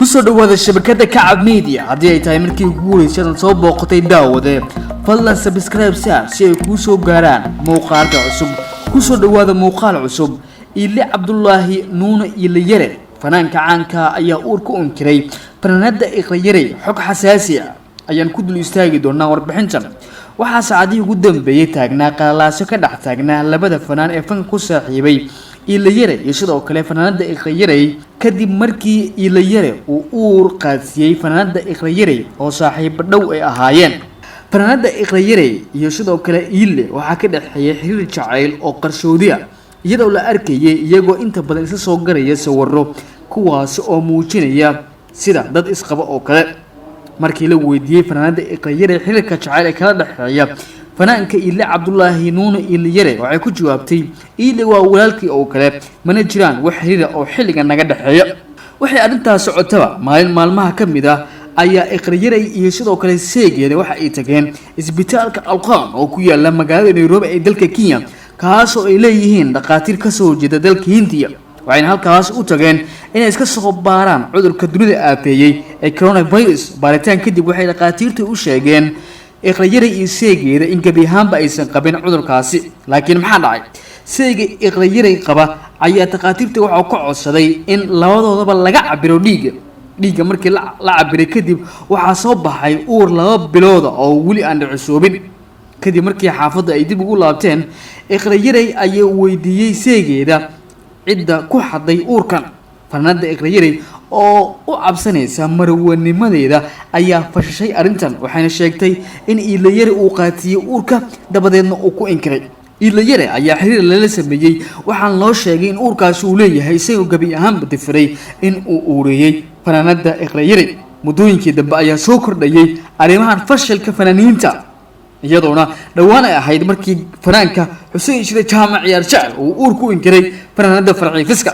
Kusoo dhawaada shabakada Kacab Media. Haddii ay tahay markii ugu horeysay aad soo booqatay, daawade, fadlan subscribe saar si ay kuu soo gaaraan muuqaalka cusub. Kusoo dhawaada muuqaal cusub. Iile Cabdulaahi Nuune Iile Yare, fanaanka caanka, ayaa uur ku unkiray fanaanada Iqra Yare. Xog xasaasi ah ayaan ku dul istaagi doonaa warbixintan. Waxaa saacadihii ugu dambeeyey taagnaa qalalaaso ka dhex taagnaa labada fanaan ee fanka ku saaxiibay, Iilayare iyo sidoo kale fanaanada Iqrayarey, kadib markii Iilayare uu uur qaadsiiyey fanaanada Iqrayarey oo saaxiibo dhow ay ahaayeen. Fanaanada Iqrayarey iyo sidoo kale Iile waxaa ka dhexeeyay xiriir jacayl oo qarshoodi ah, iyadoo la arkayay iyagoo inta badan isla soo garaya sawiro, kuwaas oo muujinaya sida dad isqaba oo kale. Markii la weydiiyey fanaanada Iqrayare xiriirka jacayl ee kala dhexeeya fanaanka Iile Cabdulaahi Nuune Iile Yare, waxay ku jawaabtay: "Iile waa walaalkii oo kale, mana jiraan wax xiriira oo xilliga naga dhexeeya." Waxay arrintaas socotaba, maalin maalmaha ka mid ah ayaa Iqrayarey iyo sidoo kale seegeeda waxa ay tageen isbitaalka Alqaan oo ku yaala magaalada Nairobi ee dalka Kenya, kaasoo ay leeyihiin dhakhaatiir kasoo horjeeda dalka Hindiya. Waxayna halkaas u tageen inay iska soo baaraan cudurka dunida aafeeyey ee coronavirus. Baaritaan kadib, waxay dhakhaatiirta u sheegeen Iqrayare iyo seegeeda in gebi ahaanba aysan qabin cudurkaasi. Laakiin maxaa dhacay? Seega Iqrayarey qaba ayaa dhakhaatiirta waxau ka codsaday in labadoodaba laga cabiro dhiigga. Dhiigga markii la cabiray kadib, waxaa soo baxay uur 2 bilooda oo weli aan dhicisoobin. Kadib markii xaafadda ay dib ugu laabteen, Iqrayarey ayaa weydiiyey seegeeda cidda ku xaday uurkan. Fanaanada Iqrayarey oo u cabsanaysa marwanimadeeda ayaa fashishay arrintan, waxayna sheegtay in Iilayare uu qaatiyey uurka, dabadeedna uu ku inkiray. Iilayare ayaa xiriir lala sameeyey, waxaana loo sheegay in uurkaasi uu leeyahay, isagoo gebi ahaanba difiray in uu uureeyey fanaanada Iqrayare. Muddooyinkii dambe ayaa soo kordhayay arrimahan fashilka fanaaniinta, iyadoona dhowaan ay ahayd markii fanaanka Xuseen Shire Jaamac Ciyaar Jecel uu uur ku inkiray fanaanada Farxii Fiska.